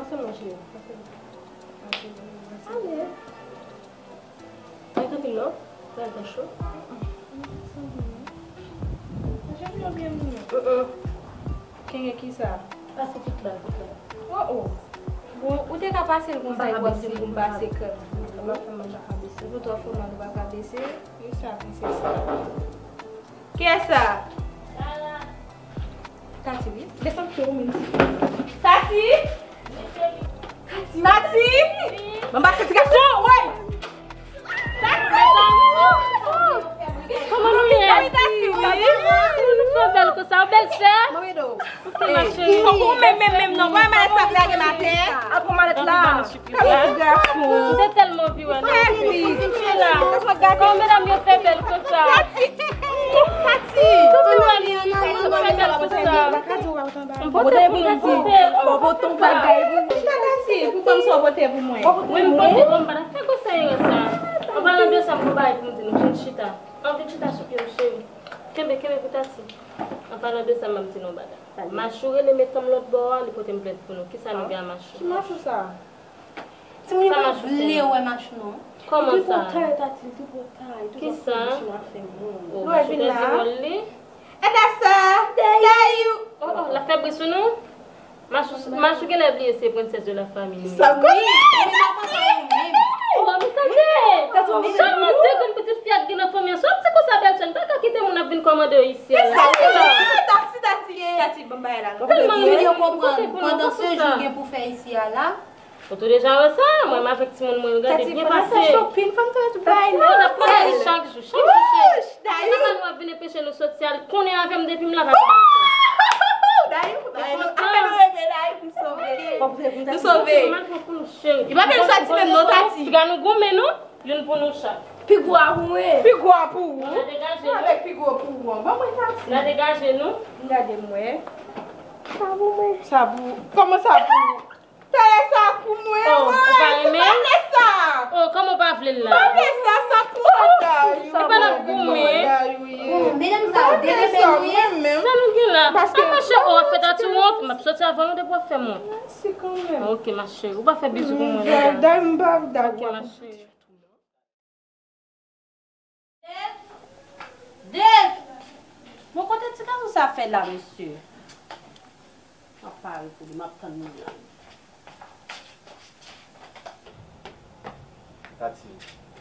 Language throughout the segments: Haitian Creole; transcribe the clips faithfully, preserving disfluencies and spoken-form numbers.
Kòman cheri? Ale. Mwen kanpe non. Pral fè cho. Manje byen byen non. Kenyen kisa? Pase tout la, tout la. Oh oh. Bon, ou te ka pase l konsa epi w ap di m pou m pase krèm. Sa pa fè mal, sa pa blese. Ou twò fè mal, ou pa ka blese. Kisa ki se sa? Kiyès sa? Tati wi. Desann pye w menm. Tati! Tati! Tati! Ban m pase ti gason, woy! Tati! Kòman nou ye? Tati wi. Kòman nou fè bèl konsa? Ou bèl sè? Ok, ma chérie. Ou menm, menm, menm, non. Wè malèt sa vle lage m atè. Al pran malèt la. Kòman ti gason? Ou te tèlman anvi wè nou. Tati! Kòman medam yo fè bèl konsa? Tati! Tati! Ou te anvi wè nou, ou te anvi fè bèl konsa. Mwen pote pou mwen, Tati. Mwen pote yon bagay pou mwen. Chita, Tati. Pou kòm sa w pote pou mwen. Wi, m pote pou mwen. Fè konsa, e sa. An palan de sa, m gon bagay pou m di nou. Vin chita. An vin chita sou pye m, cheri. Kenbe, kenbe pou Tati. An palan de sa, m ap di nou bagay. Machou rele met kanm lòt bò a, li pote m plent pou nou. Kisa nou gen a Machou? Ki Machou sa? Timoun yo pa vle wè Machou non. Kòman sa? Li pwotay, Tati, li pwotay. Kisa? Machou la fè moun. Oh, Machou pèdi wòl li. Edasa, Dayou. Oh, oh, l ap fè bri sou nou? Machou, Machou genlè bliye se princesse de la famille. Sa wi, e li pa kontan ou menm. Oh, men tande. Tati, men chak mwen de grenn pitit fi a k gen nan fanmi an, sa w ap di konsa, Belchèn, pa ka kite moun ap vin kòmande w isi a la. Sa wi, Tati, Tati, Tati, ban m bay la. Tèlman nou mèsi, nou pote pou nou, pandan se jou gen pou fè isi a la. Ou tou deja wè sa? Mwen menm avèk timoun mwen yo gade byen pase. Tati, fò n al fè shopping, fò n fè tout bagay, non? N ap pale chak jou, chak jou, cheri. Dayou. Papa nou ap vin enpeche nou soti al konnen avè m depi m la pa vin ansanm. Dayou, Dayou, apèn ou reve, Dayou, m sove. M sove. Li pa fè l soti menm non, Tati. Piga nou goumen non, youn pou nou chak. Pi gwo a pou mwen. Pi gwo a pou ou. N a degaje nou. Avèk pi gwo pou ou an. Ban mwen, Tati. N a degaje nou. Gade mwen. Sa pou mwen. Sa pou ou. Kòman sa pou ou? Talè sa pou mwen, oh, ou pa renmen? Talè sa. Oh, kòman ou pa vle l la? Talè sa, sa pou mwen, Dayou. Li pa nan goumen. Bon, medam sa, de renmen nou ye. Sa nou gen la? A mache, oh, w ap fè Tati wont. M ap soti avan nou depi w ap fè m wont. Mèsi kanmenm. Ok, ma chérie. Ou pa fè bizou pou mwen non, Dayou. Dayou, m pa dakò. Ok, ma chérie. Dave! Dave! Bon, kote ti gason sa fè la, mesye? M ap pare pou li, m ap tann li la. Tati.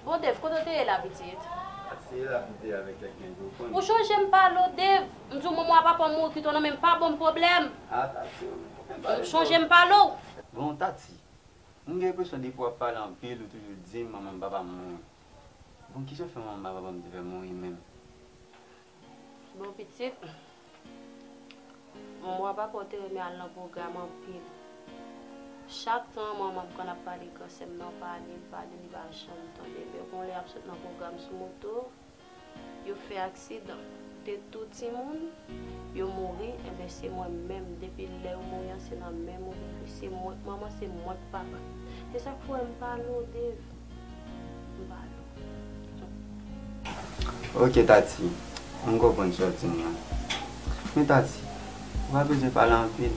Bon, Dave, kote w te ye la, pitit? Tati, te ye la pou m te avèk kèk nèg yo, w konnen. Ou chonje m pale w, Dave? M di w manman a papa w mouri kite w nan men m, pa ban m pwoblèm. Ah, Tati, ou konn pale. Ou chonje m pale w? Bon, Tati, m gen enpresyon depi w ap pale anpil, ou toujou di m manman m papa m mouri. Bon, kijan w fè manman m papa m te fè mouri menm? Bon, pitit, manman w papa w te renmen al nan pwogram anpil. Chak tan manman m konn ap pale gran sè m nan, pale, pale, li pa janm tande. Men gon lè y ap sot nan pwogram sou moto, yo fè aksidan. Te tou timoun, yo mouri, enben se mwen menm, depi lè yo mouri an, se nan men m ou viv. Se mwen k manman, se mwen k papa. Se sa k fè w wè m pale w, Dave. M pale w. Ok, Tati. M konprann sa w di m nan. Men, Tati, ou pa bezwen pale anpil.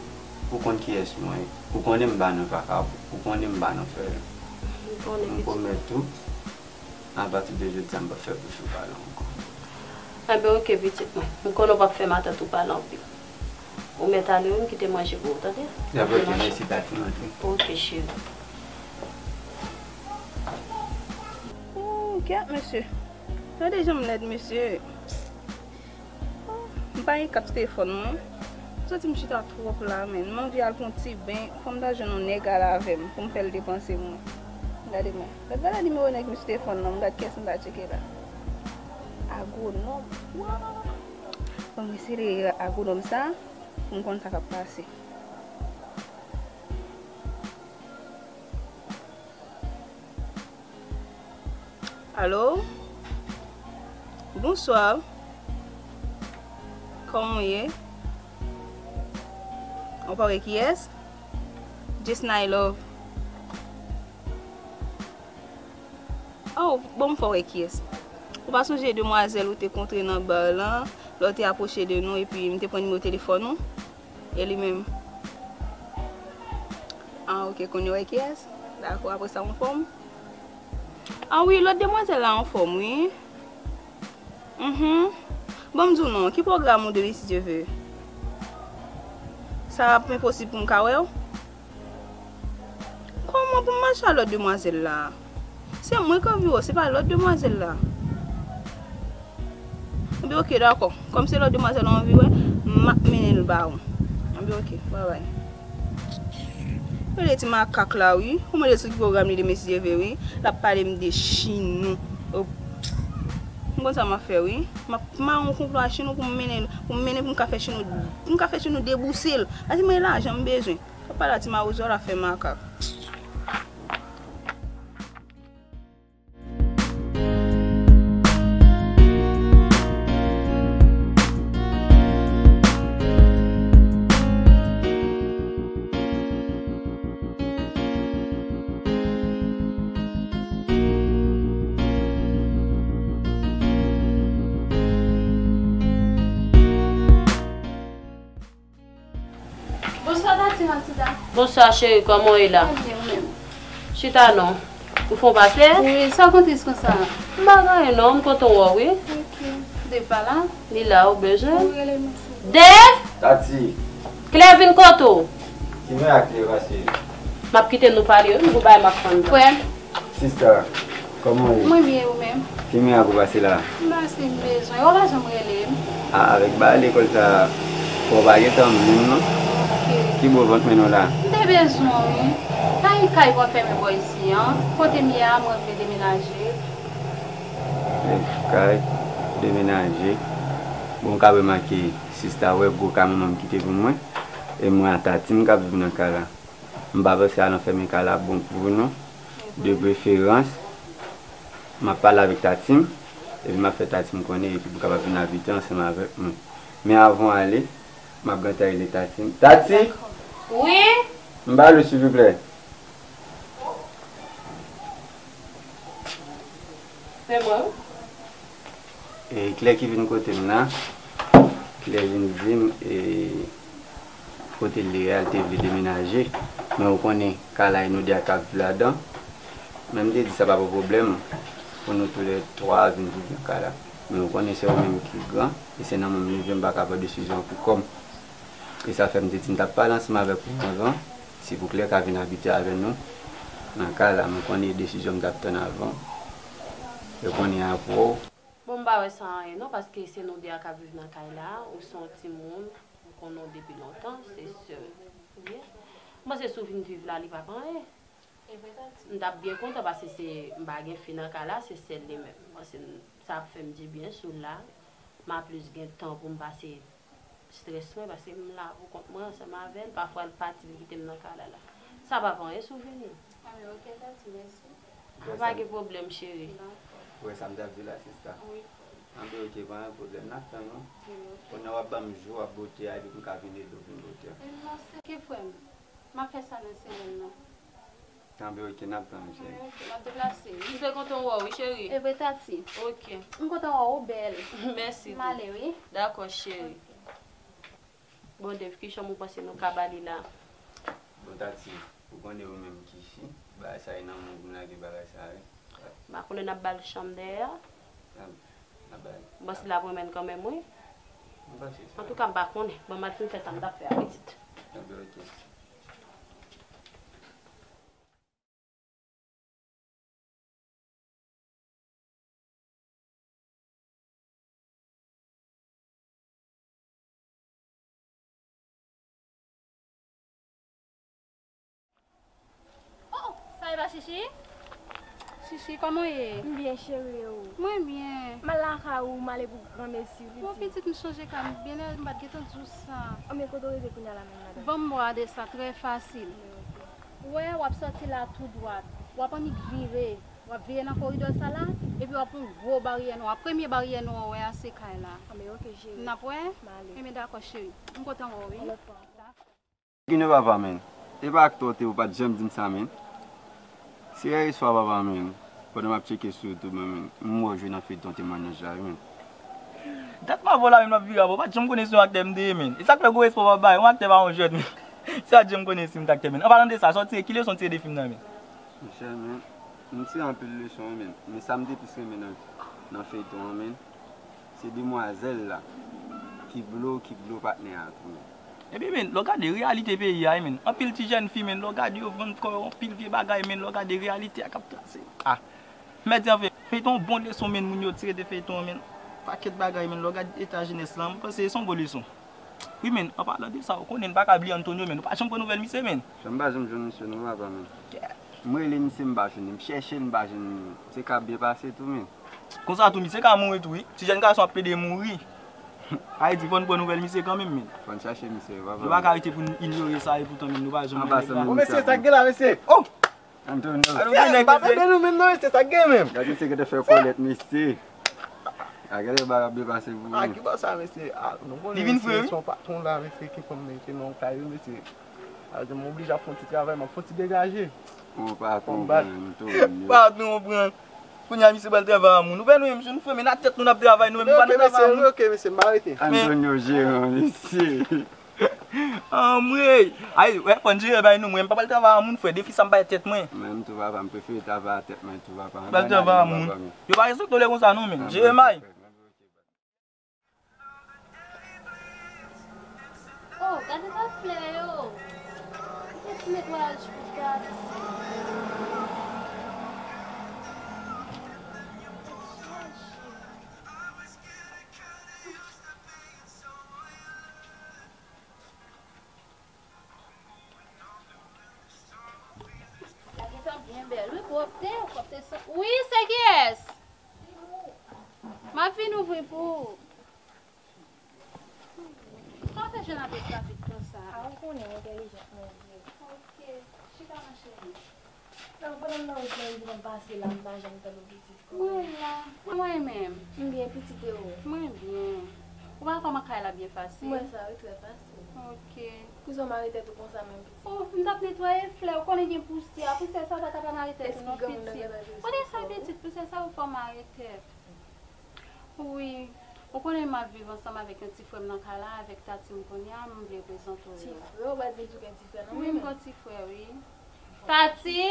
Ou konn kiyès mwen ye. Ou konnen m pa nan vakabon. Ou konnen m pa nan fè. M konnen, pitit. M pwomèt ou, apati de jodi a, m p ap fè bouch ou pale ankò. Enben, ok, pitit mwen. M konnen w p ap fè matant ou pale anpil. Ou mèt ale wi, m kite manje pou ou, tande? Dèbloke, mèsi, Tati, m antre. Ok, cheri. Oh, gad, mesye. Gade jan m lèd, mesye. Oh, m pa gen kat sou telefòn mwen. Soti m chita twòp la, men. M anvi al pran ti ben. Fò m ta jwenn yon nèg al avè m pou m fè l depanse mwen. Gade mwen. Gad, gade nimewo nèg m sou telefòn nan. M gad kiyès m ta tcheke la. Agwonòm. Waw! Ban m eseye rele agwonòm sa pou m konn sa k ap pase. Alo? Bonswa. Kòman w ye? Ou pa wè kiyès? Just Night Love. Oh, bon, m fò wè kiyès. Ou pa sonje demwazèl ou te kontre nan bar lan, lè w te apwoche de nou, epi m te pran nimewo telefòn ou? E li menm? Ah, ok, kounye a w wè kiyès? Dakò, apre sa, w anfòm? Ah wi, lòt demwazèl la anfòm, wi. Mhm. Bon, m di w non, ki pwogram ou demen, si Dye ve? Sa ap enposib pou m ka wè w? Kòman pou m mache a lòt demwazèl la? Se mwen k anvi wè w, se pa lòt demwazèl la. Anben, ok, dakò. Kòm se lòt demwazèl ou anvi wè, m ap mennen l ba ou. Anben, ok, babay. Rele ti makak la, wi. Ou mande l sou ki pwogram li demen, si Dye ve, wi. L ap pale m de Chinou. Oh. M konn sa m ap fè, wi. M ap mare yon konplo a Chinou pou m mennen l, pou m mennen pou m ka fè Chinou, pou m ka fè Chinou debouse l. Paske mwen lajan m bezwen. Sa pa la ti mawozo la fè makak. Bonswa, Tati Matilda. Bonswa, cheri, kòman w ye la? Mwen byen, ou menm? Chita non. Ou fè yon pase? Wi, sa w kontris konsa? M pa gen anyen non, m kontan wè w, wi. Ok. Dev pa la? Li la, ou bezwen? Wi, rele m, mesye. Dev! Tati! Klè vin kote w. Ki men ak Klè pase? M ap kite nou pale, wi, m gon bagay m ap fann. Frè m. Sista, kòman w ye? Mwen byen, ou menm? Ki men ak ou pase la? M pase m bezwen. Ou pa janm rele m. A, avèk bagay lekòl sa, fò w pa gen tan menm non. Ok. Ki bò vant mennen w la? M te bezwen w, wi. Pa gen kay pou w ap fèmen bò isi an. Kote m ye a, mwen vle demenaje. Vle kay, demenaje. Bon, w ka remake, sista wè gwo kay manman m kite pou mwen. E mwen a Tati m k ap viv nan kay la. M pa panse al anfèmen kay la ap bon pou nou. De preferans, m ap pale avèk Tati m, epi m ap fè Tati m konnen, epi pou kapab vin abite ansanm avèk mwen. Men avan w ale, m ap gentan rele Tati m. Tati! Wi? M pale w, silvouplè. Se mwen, wi. E, Klè ki vin kote m la, Klè vin di m, e, kote l ye a, l te vle demenaje. Men ou konnen, kay la, e nou de a k ap viv ladan. Men m te di sa pa pou pwoblèm pou nou toulètwa vin viv nan kay la. Men ou konnen, se ou menm ki gran, e se nan men m li ye, m pa ka pran desizyon pou kò m. E sa fè m te di m t ap pale ansanm avèk ou anvan, si pou Klè ka vin abite avè nou nan kay la. Men ou konnen desizyon m t ap tann avan. E konnen a pou ou. Bon, m pa wè sa anyen non, paske se nou de a k ap viv nan kay la, ou se yon timoun, m konnen w depi lontan, se sè ou ye. M panse si w vin viv la, li p ap anyen. E vre, Tati. M t ap byen kontan, paske se, m pa gen fi nan kay la, se sèl li menm. M panse m, sa ap fè m dibyen si w la, m a plis gen tan pou m pase strès mwen, paske m la pou kont mwen ansanm avè l. Pafwa l pati, li kite m nan kay la la. Sa p ap anyen si w vini. Anben, ok, Tati, mèsi. A, pa gen pwoblèm, cheri. Dakò. Ou wè sa m t ap di la, sista? Wi. Anben, ok, pa gen pwoblèm, n ap tann ou. Wi, ok. Kounye a w ap ban m jou, w ap bote a, epi pou m ka vin ede w vin bote a. E non, se ke frè m. M ap fè sa nan semèn nan. Anben, ok, n ap tann ou, cheri. Ok, m ap deplase. M te kontan wè w, wi, cheri. E vre, Tati. Ok. M kontan wè w, ou bèl. Mèsi. M ale, wi. Dakò, cheri. Ok. Bon, Dev, ki chanm ou panse nou ka ba li la? Bon, Tati, ou konnen ou menm ki fi, bagay sa e nan men w pou m lage bagay sa, wi. M pa konnen n ap ba l chanm dèyè a. N ap, n ap ba l. M panse l ap renmen l kanmenm, wi. M panse sa. Antouka, m pa konnen. Bon, m al fin fè sa m t ap fè a pitit. Anben, ok. Oh, sa e pa Chichi? Chichi, kòman w ye? M byen, cheri, e ou? Mwen byen. M al lakay ou, m ale pou granmesi, pitit. Bon, pitit, m chanje kay m, byen lè m pa t gentan di w sa. Anben, kote w rive kounye a la menm, madanm? Ban m bò a de sa, trè fasil. Ou wè, w ap sòti la tou dwat. W ap annik vire. W ap vire nan koridò sa la, epi w ap wè yon gwo baryè nwa. Premye baryè nwa w wè a, se kay la. Anben, ok, cheri. N ap wè? M ale. Enben, dakò, cheri. M kontan wè w, wi. Yon lòt fwa ankò. Dakò. Gino papa, menn. E pa ak tòte ou pa t janm di m sa, menn. Se yè swa, papa, menn. Pandan m ap tcheke sou YouTube, menn, m wè w jwe nan feyton temwayaj la, wi, menn. Dat m ap wè w la, menn, m ap vire avè w. Ou pa t janm konnen se yon aktè m te ye, menn. E sa k fè gwo respè w ap bay yon aktè pa yon jwèt, menn. Sa Dye m konnen si m t aktè, men. An palan de sa, sa w tire, ki leson w tire de fim nan, men? Monchè, men, m tire anpil leson, wi, men. Men sa m te plis renmen nan, nan feyton an, men, se demwazèl la ki blo, ki blo patnè a tou, men. Ebyen, men, lè w gade reyalite peyi a, men, anpil ti jèn fi, men, lè w gade yo vann kò yo, anpil vye bagay, men, lè w gade reyalite a k ap trase. Ah, mèt anfen, feyton bon leson, men, moun yo tire de feyton an, men. Pakèt bagay, men, lè w gade eta jenès lan, m panse se yon bon leson. Wi, men, an palan de sa, ou konnen n pa ka bliye Antonio, men, nou pa janm pran nouvèl misye, men. Jan m pa janm jwenn misye non, papa, men. M rele misye, m pa jwenn li. M chèche l, m pa jwenn li. Se ka byen pase tou, men. Konsa tou, misye ka mouri tou, wi. Ti jèn gason ap plede mouri. Sa vle di, fò n pran nouvèl misye kanmenm, men. Fò n chache misye, papa. Nou pa ka rete pou n inyore sa, epoutan, men, nou pa janm wè nèg la. Bon, mesye, sa k gen la, mesye? Oh! Antonio. Mesye, m pa tande nou menm non, mesye, sa k gen menm? Gade misye gentan fè kòlèt, mesye. A, gade bagay ap byen pase pou ou. A, ki bò sa, mesye? A, nou konnen mesye se yon patwon la, mesye, ki fè m mete nan yon kay, wi, mesye. A, m oblije ap fè yon ti travay, m ap fè yon ti degaje. Ou pa konprann, Antonio. Pa konprann. Kounye a, misye pral travay a moun. Ou wè nou menm, nou fèmen nan tèt nou, n ap travay nou menm, nou pa nan travay a moun. Ok, mesye, m arete. Antonio jeran, mesye. Anmwey! Ay, wè, fò n jere bay nou. Mwen, m pa pral travay a moun, frè. Defi sa m bay tèt mwen. Mwen menm tou, papa, m prefere travay a tèt mwen tou, papa. M pral travay a moun. Yo pa respekte w lè konsa non, men. Jere may. Oh, gade pa flè yo. Fè ti netwayaj pou gade. Sa gentan byen bèl. Wi, pwòpte, pwòpte san. Wi, se kiyès? M ap vin ouvri pou ou. Sa w fè jwenn avèk trafik konsa? A, ou konnen, entèlijant mwen ye. Ok. Chita, ma chérie. Nan, pandan m nan wout mwen, m di m ap pase la, m pa janm tande yon pitit kòman. Mwen la. Mwen menm. M byen, pitit e ou? Mwen byen. Ou pa kwè kay la byen fasil? M wè sa, wi, trè fasil. Ok. Poukisa w mare tèt ou konsa menm, pitit? Oh, m t ap netwaye flè, ou konnen gen pousyè. Pousyè sa, ou pa ta pa mare tèt ou non, pitit. Konnen sa, pitit, pousyè sa, ou fè w mare tèt. Wi. Ou konnen m ap viv ansanm avèk yon ti frè m nan kay la, avèk Tati m kounye a, m vle prezante w li. Ti frè w, pa t vin di w gen ti frè non, wi, m gen yon ti frè, wi. Tati!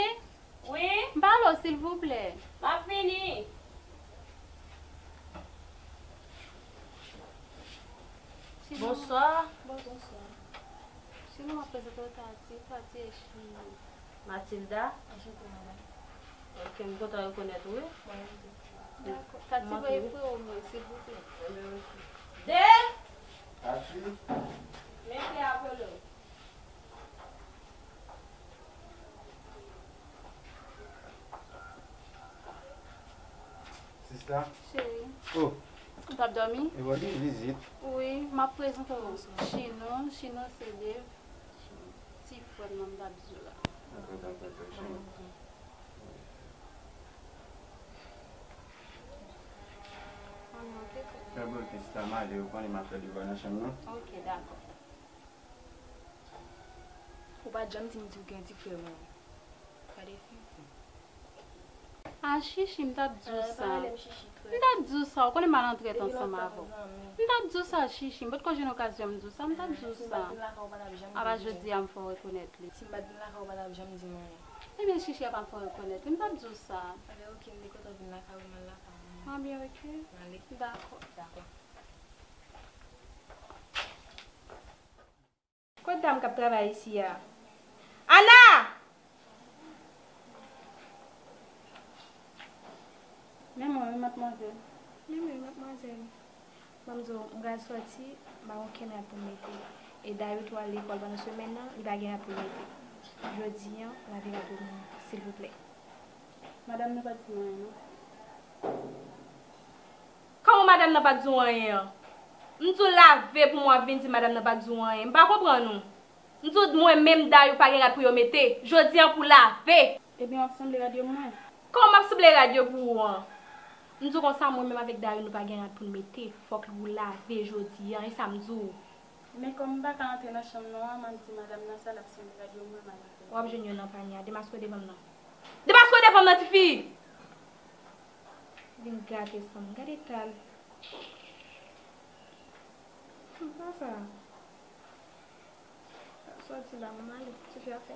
Wi? M pale w, silvouplè. M ap vini. Bonswa. Bonswa. Sinon, m ap prezante w Tati. Tati e Chini. Matilda. Anchante, madanm. Ok, m kontan rekonèt ou, wi. Mwen menm tou. Dakò. Tati, voye frè w mwen, silvouplè. De! Tati. Mete apre l. Sista? Cheri. Oh. Ou t ap dòmi? E bò gen vizit. Wi, m ap prezante w Chinou. Chinou se Dave. Ti frè m nan m t ap di w la. Dakò, dakò, dakò. Fè bon, ok, sista, m ale, ou konnen m ap fè devwa nan chanm nan. Ok, dakò. Ou pa t janm di m di w gen ti frè mwen. Gade fi. A, Chichi, m t ap di w sa. M t ap di w sa, ou konnen m al an trèt ansanm avè w. M t ap di w sa, Chichi, m potko jwenn okazyon m di w sa, m t ap di w sa. Apa jodi a m fè w rekonèt li. Si m pa t vin lakay ou, pa t ap janm di m anyen. Ebyen, Chichi ap fè w rekonèt li, m t ap di w sa. Alè, ok, m te kontan vin lakay ou, m al lakay ou. Anbyen, ok. M ale. Dakò. Dakò. Kot dam k ap travay isi a? Ana! Men mwen wi, madmwazèl. Men mwen wi, madmwazèl. Ban m di w, m pral sòti, m pa gen okenn rad pou m mete. E Dayou tou al lekòl pandan semèn nan, li pa gen rad pou l mete. Jodi a, lave rad ou pou mwen, silvouplè. Madanm nan pa t di m anyen, non. Kòman madanm nan pa t di w anyen an? M di w lave pou mwen, w ap vin di madanm nan pa t di w anyen. M pa konprann ou. M di w mwen menm Dayou pa gen rad pou yo mete. Jodi a pou lave. Ebyen w ap sanble rad yo pou mwen. Kòman m ap sanble rad yo pou ou an? M di w konsa mwen menm avèk Dayou nou pa gen rad pou n mete. Fòk ou lave jodi a, e sa m di w. Men kòm m pa ka antre nan chanm nou an, m ap di madanm nan sa l ap sanble rad yo pou mwen, m al antre. W ap jwenn yo nan panye a. Demaske w devan m nan. Demaske w devan m nan, tifi! Vin gate san m. Gade eta l. Humm, sa sa. Sòti la, mwen ale. Sou fè afè.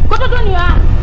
Kote w jwenn yo a?